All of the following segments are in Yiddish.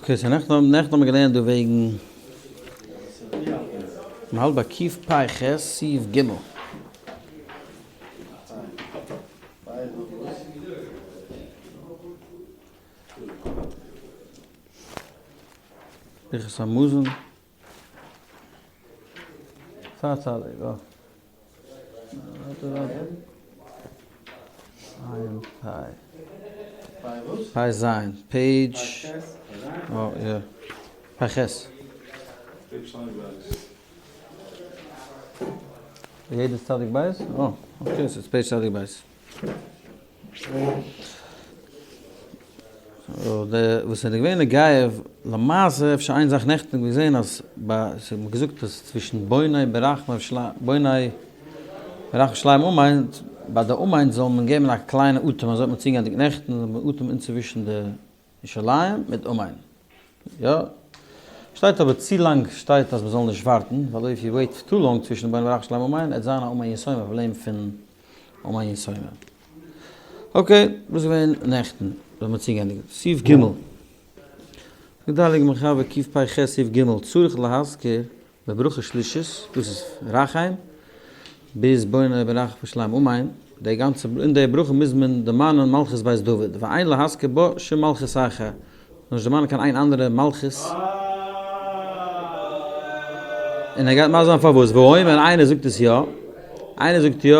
Okay, so נעכטן האבן נעכטן האבן מיר געלערנט דא וועגן מ'האלט ביי קוף פ ח סעיף ג. ברכת המזון. צא צדיק, יא. פ ז, page, יא, פ ח. יעדעס צדיק בית? אה, okay, ס'איז page צדיק בית. די וואס איז געווען נוגע למעשה אפשר איין זאך נעכטן האב איך געזען אז ביי ס'האט מען געזאגט אז צווישן בוני ברחמיו בוני ברחמיו שלם אמן ביי די אמן זאל מען געבן א קליינע אטעם אזוי האט מען צוגעענדיגט נעכטן זאל מען אטעמען אינצווישן די ירושלים מיט אמן יא שטייט אבער צו לאנג שטייט אז מ'זאל נישט ווארטן ווייל אויב you wait too long צווישן בוני ברחמיו שלם אמן עט זיין א אמן יתומה פראבלעם פון אמן יתומה. Okay, וואס איז געווען נעכטן? ווען מ'האט צוגעענדיגט סעיף ג'. זאגט די הייליגע מחבר קוף פ ח סעיף ג', צריך להזכיר בברכה שלישית, דאס איז רחם, ביז בונה ברחמיו ירושלים אמן, די גאנצע, אין די ברכה מוז מען דערמאנען מלכות בית דוד, ואין להזכיר בה שום מלכות אחר, נישט דערמאנען קיין איין אנדערע מלכות. און ער גייט מסביר זיין פארוואס, והאומר איינער זאגט עס יא, איינער זאגט יא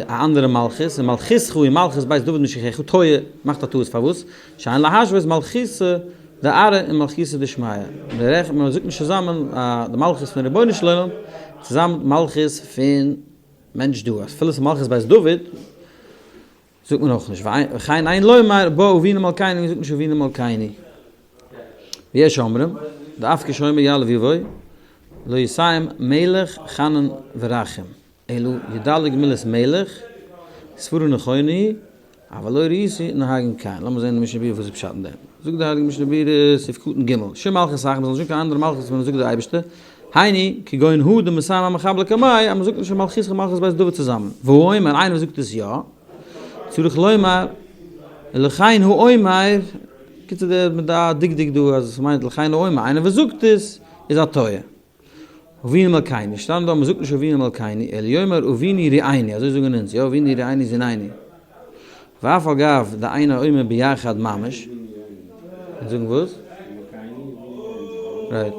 א אנדערע מלכות, און מלכותך היא מלכות בית דוד משיחך, טועה, מאכט א טעות פארוואס, שאין להשוות מלכותא דארעא און מלכותא דשמיא, מען זאגט נישט צוזאמען די מלכות פון רבונו של עולם צוזאמען מיט מלכות פון מענטש דא, אפילו ס'איז מלכות בית דוד, זאגט מען אויך נישט, וכן אין לומר בה אבינו מלכינו, מען זאגט נישט אבינו מלכינו. ויש אומרים, דאף כשאומר יעלה ויבוא, לא יסיים מלך חנון ורחום, אלא ידלג מילת מלך, סברה נכונה היא, אבל לא ראיתי נוהגין כן. לאמיר זען די משנה ברורה וואס איז פשט אין דעם. זאגט די הייליגע משנה ברורה, סעיף קטן ג', שום מלכות אחר, מען זאל נישט זאגן קיין אנדערע מלכות ווען מען זאגט די אייבערשטער, היינו, כגון הא דמסיים המחבר לקמיה, אז מען זאגט נישט מלכותך ומלכות בית דוד צוזאמען. והאומר, איינער וואס זאגט עס יא, צריך לומר, לכן הוא אומר, קיצור דער מיט די דקדוק דא אז עס מיינט לכן הוא אומר, איינער וואס זאגט עס איז א טועה. אבינו מלכינו, שטאנד דא מען זאגט נישט אבינו מלכינו, אלא יאמר אבינו רועינו, אזוי זאגן אונז, יא אבינו רועינו זוננו. ואף על גב דאינו אומר ביחד ממש. אונז זאגן וואס? Right.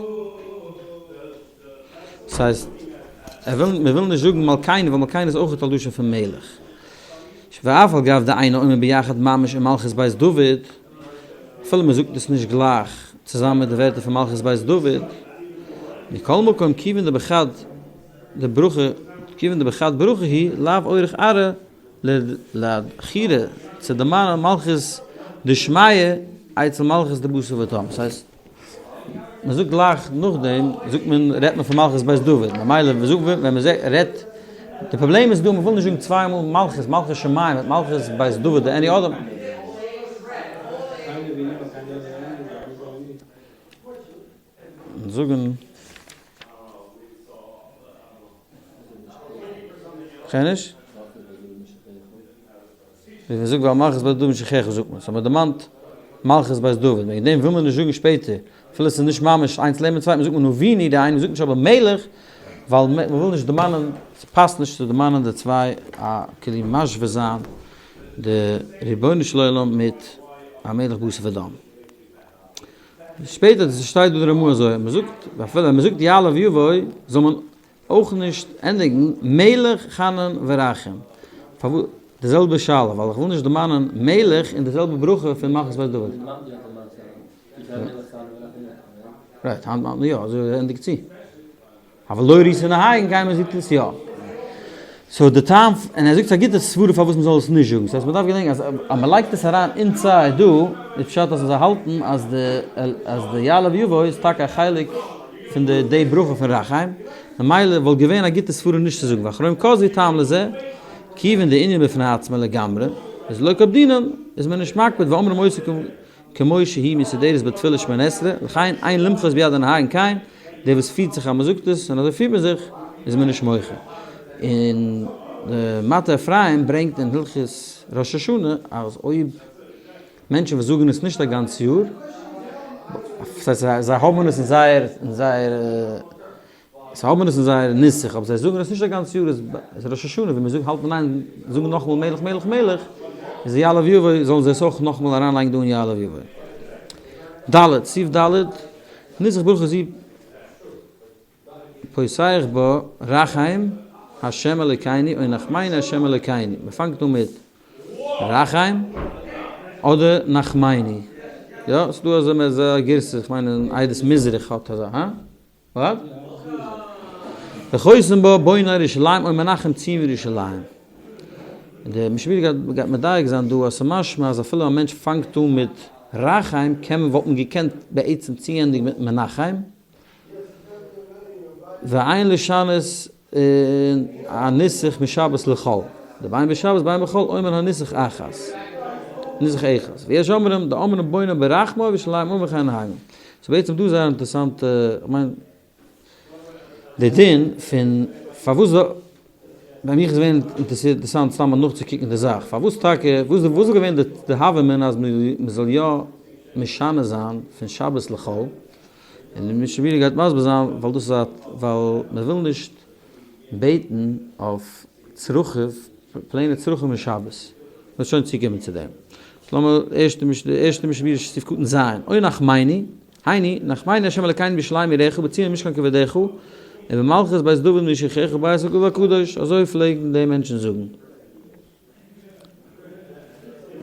ס'הייסט, ער וויל, מען וויל נישט זאגן מלכינו, ווייל מלכינו איז אויך א לשון פון מלך. ואף על גב דאינו אומר ביחד ממש עם מלכות בית דוד, אפילו מען זאגט עס נישט גלייך צוזאמען מיט די ווערטער פון מלכות בית דוד, מכל מקום כיוון דבחד דברכה, כיוון דבחד ברכה היא, לאו אורח ארעא לאדכוריה צו דערמאנען מלכות דשמיא אצל מלכות דבשר ודם. ס'הייסט, מען זאגט גלייך נאכדעם זאגט מען רעדט מען פון מלכות בית דוד, ממילא ווען זאגט ווען מען רעדט, די פראבלעם איז דא מען וויל נישט זאגן צוויי מאל מלכות, מלכות שמים מיט מלכות בית דוד די any other. זאגן. כ'קען נישט. ווי מען זאגט ביי מלכות בית דוד משיחך זאגט מען, so מען דערמאנט מלכות בית דוד, וועגן דעם וויל מען נישט זאגן שפעטער, אפילו עס איז נישט ממש איינס לעבן צווייטן, זאגט מען אבינו דהיינו, מען זאגט נישט אבער מלך, ווייל מען וויל נישט דערמאנען, ס'פאסט נישט צו דערמאנען די צוויי א כאילו משווה זיין די רבונו של עולם מיט א מלך בשר ודם. שפעטער שטייט דא די רמ"א אזוי, מען זאגט אפילו ווען מען זאגט יעלה ויבוא זאל מען אויך נישט ענדיגן מלך חנון ורחום. פארוואס די זעלבע שאלה? ווייל איך וויל נישט דערמאנען מלך אין די זעלבע ברכה פון מלכות בית דוד. Right, היינט מיינט מען יא, אזוי ענדיגט זי. אבל לא ראיתי נוהגין כן מען זאגט עס יא. So די טעם, און ער זאגט ס'איז א גוטע סברה פארוואס מ'זאל עס נישט זאגן. ס'הייסט מ'דארף געדענקען אז אז מ'לייגט עס אריין inside דא, איז פשט אז זיי האלטן אז די אז די יעלה ויבוא איז טאקע א חלק פון די די ברכה פון רחם, ממילא וואלט געווען א גוטע סברה נישט צו זאגן ואחרונים כתבו טעם לזה, כיוון דענין בפני עצמו לגמרי, איז לא קפדינן, איז מען נישט מקפיד ואומרים אותו כמו שהיא מסודרת בתפילת שמונה עשרה, לכן אין למחות ביד הנוהגין כן, דער וואס פירט זיך אז מען זאגט עס און אזוי פירט מען זיך, איז מען נישט מוחה. און די מטה אפרים ברענגט אין הלכות ראש השנה אז אויב מענטשן וואס זאגן עס נישט א גאנץ יאר. ס'הייסט זיי האבן עס אין זייער אין זייער זיי האבן עס אין זייער נוסח אבער זיי זאגן עס נישט א גאנץ יאר איז ראש השנה ווי מ'זאגט האלט מען איין זאגן נאכאמאל מלך מלך מלך איז יעלה ויבוא זאלן זיי עס אויך נאכאמאל אריינלייגן דא אין יעלה ויבוא. ד. סעיף ד. נוסח ברכה זו פותח בה רחם ה' אלוקינו או נחמנו ה' אלוקינו, מען פאנגט אן מיט רחם אדער נחמנו, יא ס'דא אזא גירסא, איך מיין אין עדות מזרח האט אזא, הא? וואט? וחותם בה בונה ירושלים או מנחם ציון וירושלים. די משנה ברורה גייט מדייק זיין דא אז ס'משמע אז אפילו א מענטש פאנגט אן מיט רחם קען מען וואלט מען געקענט בעצם צוענדיגן מיט מנחם, ואין לשנות הנוסח משבת לחול, דבין בשבת בין בחול אומר הנוסח אחת, נוסח אחד, ויש אומרים דאומרים בונה ברחמיו וירושלים אומר וכן הלאה. ס'איז בעצם דא זייער אינטערעסאנטע, כ'מיין די דין פון פארוואס ביי מיך איז געווען אינטערעסאנט סתם נאכצוקוקן די זאך, פארוואס טאקע, וואס איז געווען די הוה אמינא אז מ'זאל יא משנה זיין פון שבת לחול, און די משנה ברורה גייט מסביר זיין ווייל דאס איז א ווייל מען וויל נישט בעטן אויף צרכיו plain ע צרכים אין שבת, מ'וועט שוין צוקומען צו דעם. לאמיר ערשט די ערשטע משנה ברורה סעיף קטן ז', אוי נחמנו, היינו, נחמנו ה' אלקינו בירושלים עירך ובציון משכן כבודך, ובמלכות בית דוד משיחך ובית הקדוש, אזוי פלעגן די מענטשן זאגן.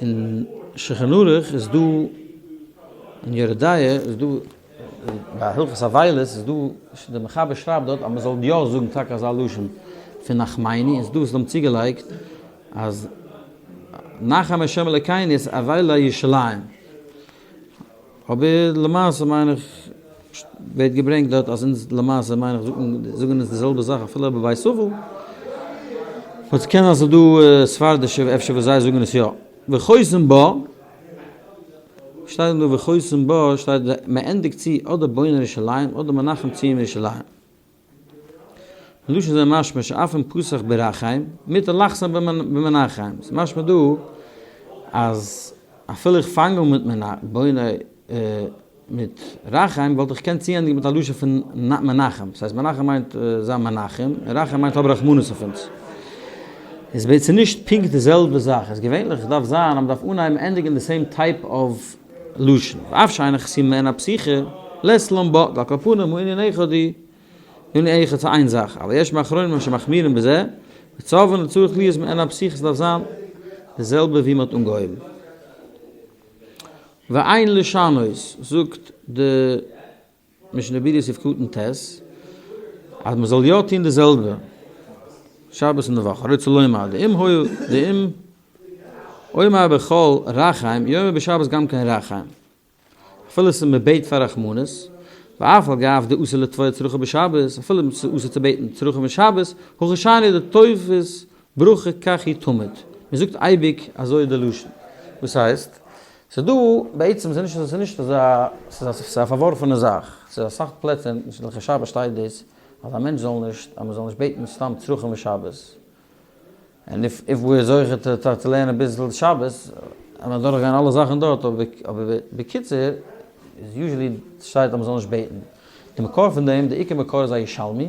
אין שולחן ערוך איז דא, אין יורה דעה איז דא, ביי הלכות אבילות איז דא, דער מחבר שרייבט דארט אז מען זאל יא זאגן טאקע אזא לשון פון נחמנו, און ס'איז דא וואס האבן צוגעלייגט אז נחם ה' אלוקינו את אבלי ירושלים. אבער למעשה מיין איך ווערט געברענגט דארט אז אונז למעשה מיין איך זאגן אונז די זעלבע זאך אפילו בבית אבל, but ס'קען זיין ס'איז דא ספרדישע אפשר וואס זיי זאגן עס יא. וחותם בה, שטייט דא וחותם בה שטייט מ'ענדיגט צו אדער בונה ירושלים אדער מנחם ציון ירושלים. מלשון זה משמע שאף אם פתח ברחם, מותר לחתום במנחם. ס'איז משמע דא אז אפילו איך פאנג אן מיט בונה מיט רחם וואלט איך געקענט צוענדיגן מיט א לשון פון מנחם. ס'הייסט מנחם מיינט זיין מנחם, און רחם מיינט האב רחמנות אויף אונז. איז בעצם נישט פונקט די זעלבע זאך. איז געווענליך דארף זיין אז מ'דארף אנהייבן ענדיגן די same type of לשון. ואף שאין חתימה מעין הפתיחה, לית לן בה, דעל כל פנים הוא ענין אחד הוא. און איך האט איין זאך, אבל יש מאחרונים שמחמירים בזה, וצוון לצורך להיות מעין הפתיחה ס'דארף זיין די זעלבע ווי מ'האט אנגעהויבן. ואין לשנות, זאגט די משנה ברורה סעיף קטן ט', אז מ'זאל יא טון די זעלבע שבת און די וואך, הרוצה לומר, דאם הוי דאם אומר בכל רחם יאמר בשבת גם כן רחם. אפילו ס'איז מ'בעט פאר רחמנות, ואף על גב דאסור לתבוע צרכיו בשבת, אפילו ס'איז אסור צו בעטן צרכים אין שבת, הכא שאני דתופס ברכה כך היא תמיד, מ'זאגט אייביג אזוי די לשון. וואס הייסט? ס'איז דא, בעצם ס'איז נישט ס'איז נישט אזא, ס'איז א פארווארפענע זאך, ס'איז אסאך פלעצער, אין הלכות שבת שטייט דאס, אז א מענטש זאל נישט, אז מ'זאל נישט בעטן סתם צרכים אין שבת. און if we're זוכה to צו לערנען אביסל שבת, וועט מען דורך גיין אלע זאכן דארט, אבער בקיצור, איז usually שטייט אז מ'זאל נישט בעטן. די מקור פון דעם, די עיקר מקור איז א ירושלמי.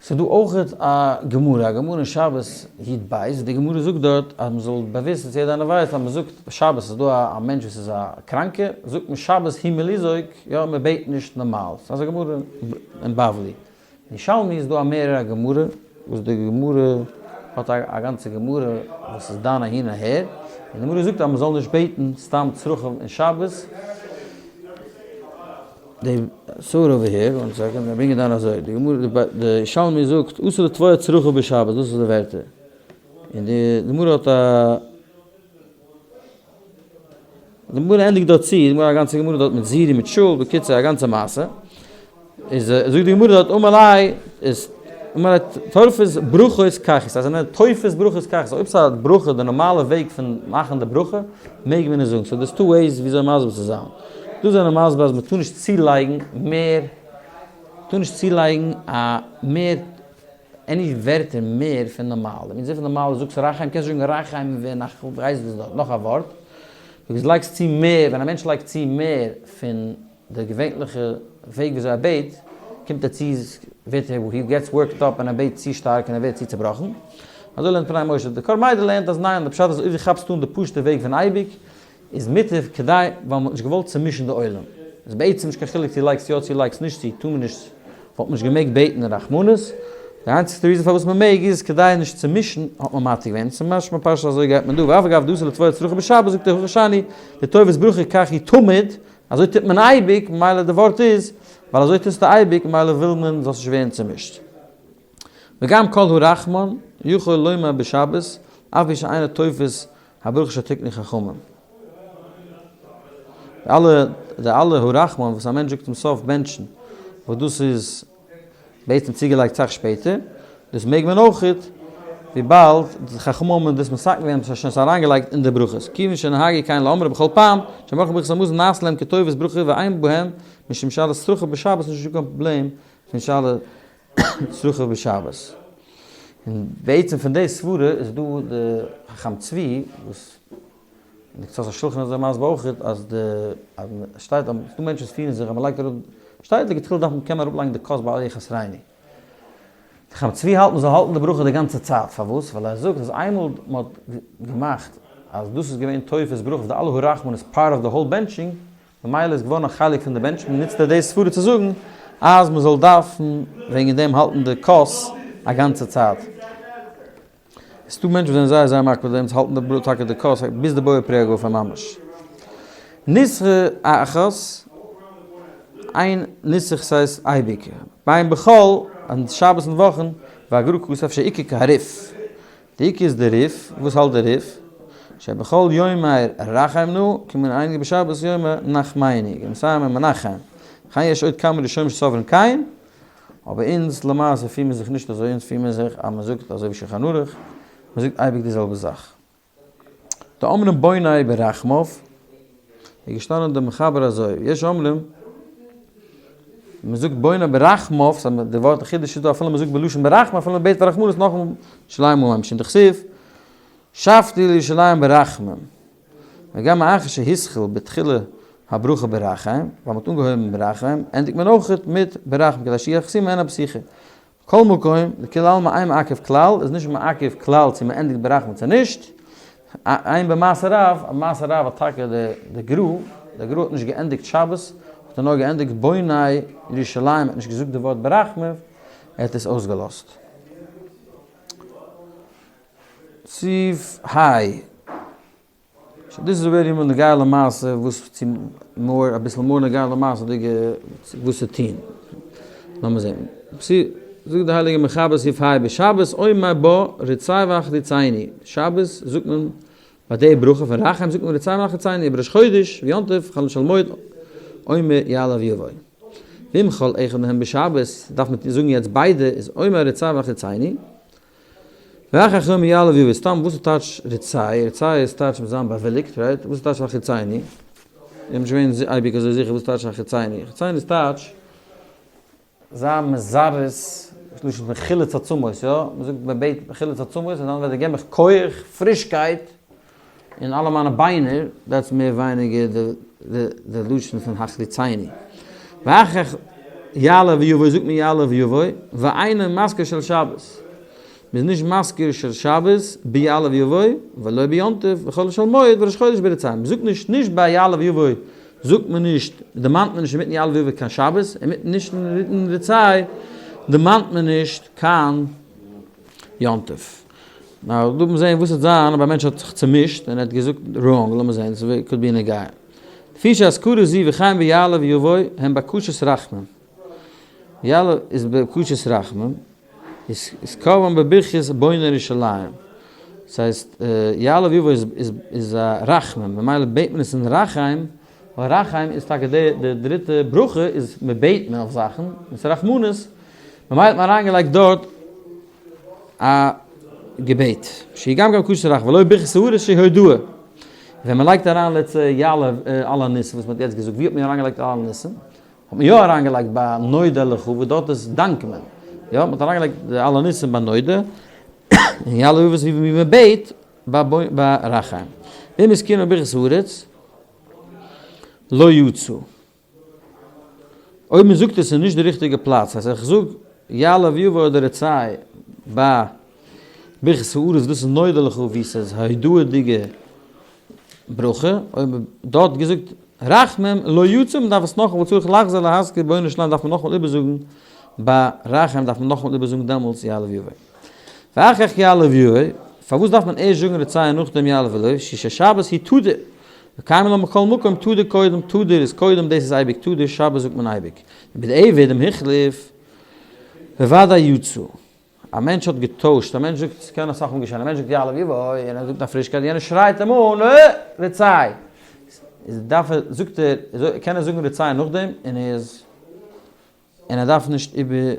ס'איז דא אויך א גמרא, א גמרא אין שבת י ב, די גמרא זאגט דארט אז מ'זאל באוויסן צו יעדער איינער ווייסט אז מ'זאגט שבת איז דא א מענטש וואס איז א קראנקער, זאגט מען שבת הוא מליזוק, יא מ'בעט נישט נארמאל. ס'איז א גמרא אין בבלי. אין ירושלמי איז דא א מערער א גמרא, וואס די גמרא האט א גאנצע גמרא וואס איז דן אהין אהער, און די גמרא זאגט אז מען זאל נישט בעטן סתם צרכים אין שבת, די סור over here, one second, זיי ברענגען דאן אזוי, די גמרא, די ירושלמי זאגט אסור לתבוע צרכיו בשבת, דאס איז די ווערטער, און די גמרא האט א. די גמרא ענדיגט דארט צו, די גמרא א גאנצע גמרא דארט מיט זירי מיט שאול, בקיצור א גאנצע מעשה, איז זאגט די גמרא דארט אמר ליה איז אמר ליה תופס ברכות כך, ס'הייסט אז מען תופס ברכות כך, אויב ס'איז א ברכה די נארמאלע וועג פון מאכן די ברכה מעג מען עס זאגן, so there's two ways וויאזוי מסביר צו זיין, דא זענען מסביר אז מען טאר נישט צולייגן מער, טאר נישט צולייגן א מער any ווערטער מער פון נארמאל, אין זין פון נארמאל זאגסט רחם קענסט זאגן רחם ונח ווייס וואס דארט נאך א ווארט. because לייגסט צו מער, ווען א מענטש לייגט צו מער פון די געווענליכע וועג וויאזוי ער בעט, קומט ער צו, ווערט ער, he gets worked up און ער בעט צו שטארק און ער ווערט צו צעבראכן. אזוי לערנט פני משה. די כור מידע לערנט אז ניין, די פשט איז אויב דו כאפסט אן די פשוט'ע וועג פון אייביג, איז מוטב כדי, ווייל מ'האט נישט געוואלט צומישן די עולם. איז בעצם נישט קיין חילוק צו לייגסט יא צו לייגסט נישט צו, טאר מען נישט, וואלט מען נישט געמעגט בעטן רחמנות. די איינציגסטע reason פארוואס מ'מעג איז כדי נישט צומישן האט מען מתיר געווען. ס'איז משמע פשט אזוי גייט מען דא, ואף אגב דאסר לטבול צרכה בשבת זאגט ער הכא שאני, דטובת ברכה כך היא תמיד, אזוי טוט מען אייביג, ממילא די ווארט איז, ווייל אזוי טוסטו אייביג, ממילא וויל מען זאלסט נישט ווערן צומישט. וגם כל הרחמן יכול לומר בשבת, אף פי שאינו תופס הברכה שתקנו חכמים. די אלע די אלע הרחמן וואס א מענטש זאגט צום סוף בענטשן, וואס דאס איז בעצם צוגעלייגט סאך שפעטער, דאס מעג מען אויכעט, וויבאלד די חכמים האבן דאס מתקן געווען, האבן שוין עס אריינגעלייגט אין די ברכות, כיוון שנהגו כן לאומרה בכל פעם שמברכים ברכת המזון נעשה להם כטובת ברכה ואין בהם משום שאלת צרכה בשבת, נישט דא קיין פראבלעם פון שאלת צרכה בשבת. און בעצם פון די סברה איז דא די חכם צבי וואס אין די קצות השולחן איז ער מסביר אויכעט אז די אז שטייט אז ס'דא מענטשן וואס פירן זיך אז מ'לייגט אראפ שטייט לכתחילה דארף מען קען מען אראפלייגן די כוס ביי אל יחסרני. די חכם צבי האלט מ'זאל האלטן די ברכה די גאנצע צייט פארוואס? ווייל ער זאגט אז איינמאל מ'האט געמאכט אז דאס איז געווען תופס ברכה די אלע הרחמן איז part of the whole בענטשינג ממילא איז געווארן א חלק פון די בענטשן, נוצט ער די סברה צו זאגן אז מען זאל דארפן וועגן דעם האלטן די כוס א גאנצע צייט. עס איז דא מענטשן וואס זענען זייער זייער מקפיד אויף דעם צו האלטן די טאקע די כוס ביז די בורא פרי הגפן ממש. נוסחא אחת, איין נוסח ס'הייסט אייביג, בין בחול, און שבת און וואכן, והגרא כתב שעיקר כהריף. די עיקר איז די ריף, וואס האלט די ריף? שבכל יומא רחם נא, כמנהגנו בשבת יומא נחמני, ומסיים עם מנחם. וכן יש עוד כמה ראשונים שסוברים כן, אבער אונז למעשה פיר מיר זיך נישט אזוי, אונז פיר מיר זיך אז מען זאגט אזוי ווי שולחן ערוך, מען זאגט אייביג די זעלבע זאך. דאמרים בוני ברחמיו, איז געשטאנען דער מחבר אזוי, יש אומרים, מען זאגט בונה ברחמיו, סא די ווארט חידוש איז דא אפילו מען זאגט בלשון ברחמיו, אפילו מען בעט פאר רחמנות נאכן ירושלים אמן משום דכתיב, שבתי לירושלים ברחמים. וגם מאחר שהתחיל בתחילה הברכה ברחם, ווייל מען האט אנגעהויבן ברחם, ענדיגט מען אויכעט מיט ברחם כדי שיהיה חתימה מעין הפתיחה. כל מקום, דכולי עלמא אין מעכב כלל, איז נישט מעכב כלל צו מען ענדיגט ברחמים צו נישט, עיין במעשה רב, א מעשה רב האט טאקע די גרא, די גרא האט נישט געענדיגט שבת, האט ער נאר געענדיגט בוני ירושלים, ער האט נישט געזאגט די ווארט ברחמיו, ער האט עס אויסגעלאזט. סעיף ה. so דאס איז very נוגע למעשה וואס צו more אביסל more נוגע למעשה'דיגע וואס צו טון. לאמיר זען. זאגט די הייליגע מחבר סעיף ה' בשבת אומר בה רצה והחליצני. שבת זאגט מען ביי די ברכה פון רחם זאגט מען רצה והחליצני בראש חודש ויום טוב חול של מועד אומר יעלה ויבוא. ואם כל אחד מהם בשבת דארף מען זאגן יעצט ביידע איז אומר רצה והחליצני. ואחר כך יעלה ויבוא, סתם וואס איז טייטש רצה? רצה איז טייטש מיט זיין באוויליגט, right? וואס איז טייטש החיצני? איך בין נישט געווען אייביג אזוי זיכער וואס טייטש החיצני. החיצני איז טייטש זיין מזרז, לשון פון חילוץ עצמות, יא? מען זאגט מען בעט חילוץ עצמות און דאן וועט ער געבן מיך כח, פרישקייט אין אלע מיינע ביינער, that's מער ווייניגער די לשון פון החליצני. ואחר כך יעלה ויבוא זאגט מען יעלה ויבוא, ואינו מזכיר של שבת. מ'איז נישט מזכיר של שבת ביעלה ויבוא, ולא ביום טוב וחולו של מועד וראש חודש ברצה. מ'זאגט נישט נישט ביי יעלה ויבוא זאגט מען נישט, דערמאנט מען נישט אינמיטן יעלה ויבוא קיין שבת, אינמיטן נישט אינמיטן רצה דערמאנט מען נישט קיין יום טוב. now דא מיר זעהן וואס וועט זיין אויב א מענטש האט זיך צומישט און ער האט געזאגט wrong, לאמיר זעהן, עס could be נוגע. לפי שהזכרה זו וכן ביעלה ויבוא הם בקשת רחמים. יעלה איז בקשת רחמים, איז קבעום בברכת בונה ירושלים. דאס הייסט יעלה ויבוא איז א רחמים, ממילא בעט מען עס אין רחם, ווייל רחם איז טאקע די דריטע ברכה איז מען בעט מען אויף זאכן, און ס'איז רחמנות, ממילא האט מען אריינגעלייגט דארט א געבעט, שהיא גם כן בקשת רחמים, ולא ברכת הארץ שהיא הודאה. ווען מען לייגט אריין let's say יעלה על הניסים וואס מען האט יעצט געזאגט, ווי האט מען אריינגעלייגט על הניסים? האט מען יא אריינגעלייגט ביי נודה לך וואס דארט איז דאנק מען, יא מען האט אריינגעלייגט די על הניסים ביי נודה, און יעלה וואס ווי מען בעט ביי רחם. ואם הזכירן בברכת הארץ. לא יצא. אויב מען זאגט עס אין נישט די ריכטיגע פלאץ, אז איך זאג יעלה ויבוא אדער רצה ביי ברכת הארץ דאס איז נודע לך ווי ס'איז הודאה'דיגע ברכה, אויב מען דארט געזאגט רחמים לא יצא מען דארף עס נאכאמאל צריך לחזור להזכיר בונה שלם דארף מען נאכאמאל איבערזאגן ביי רחם דארף מען נאכאמאל איבערזאגן דעמאלטס יעלה ויבוא. ואחר כך יעלה ויבוא, פארוואס דארף מען ערשט זאגן רצה און נאכדעם יעלה ויבוא, ששה שבת היא תדיר, וקיימא לן בכל מקום תדיר קודם, תדיר איז קודם דאס איז אייביג תדיר, שבת זאגט מען אייביג. ובדיעבד אם החליף בוודאי יצא. א מענטש האט געטוישט, א מענטש זאגט, ס'קען אסאך מאל געשען, א מענטש זאגט יעלה ויבוא, און ער זאגט א פרישקייט, יענער שרייט אים אן, אה! רצה! איז דארף ער, זאגט ער, קען ער זאגן רצה נאכדעם, און ער איז, און ער דארף נישט איבער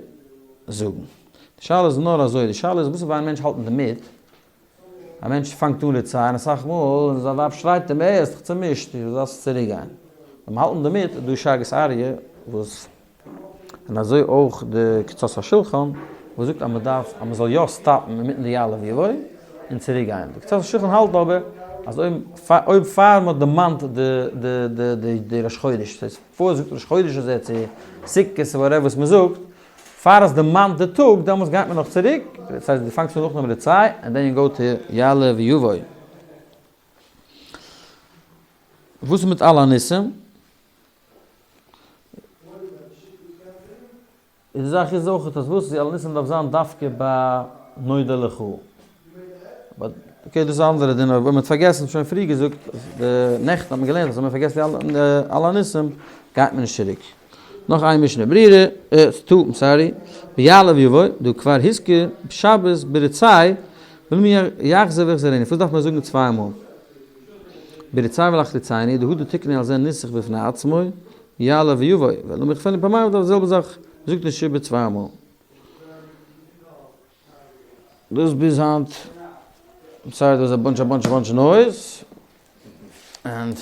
זאגן. די שאלה איז נאר אזוי, די שאלה איז וואס איז ווען א מענטש האלט אינדערמיט, א מענטש פאנגט אן רצה, אסאך מאל, און זיין ווייב שרייט אים, העי, האסט דיך צומישט, דו דארפסט צוריק גיין. ווען מ'האלט אינדערמיט איז דא שאגת אריה וואס, און אזוי אויך די קצות השולחן וואס זאגט אז מ'דארף, אז מ'זאל יא stop ן אינמיטן די יעלה ויבוא און צוריק גיין. די קצות השולחן האלט אבער אז אויב אויב פאר מ'האט דערמאנט די די די די די ראש חודש, ס'הייסט פאר זאגט ראש חודש אזוי צו סוכות whatever וואס מ'זאגט, פאר עס דערמאנט די טאג, דעמאלטס גייט מען נאך צוריק, דאס הייסט דו פאנגסט אן נאכדעם רצה, and then you go to יעלה ויבוא. וואס איז מיט על הניסים? די זאך איז אויך אז וואס איז על הניסים דארף זיין דווקא ביי נודה לך. but okay דאס איז א אנדערע דין, אויב מען האט פארגעסן, שוין פריער געזאגט, די נעכטן האט מען געלערנט אז אויב מען פארגעסט די על הניסים גייט מען נישט צוריק. נאך איין משנה ברורה, טו, I'm sorry, ביעלה ויבוא, דא כבר הזכיר, שבת ברצי, ולמי יחזור ויחזרני, פארוואס דארף מען זאגן צוויי מאל? ברצי ולחריצייני, דהא דתקני על זה נוסח בפני עצמו, יעלה ויבוא, ולמי יכפלני פעמיים, די זעלבע זאך, מ'זאגט נישט איבער צוויי מאל. דאס ביז היינט, I'm sorry there was a bunch a bunch a bunch noise, and.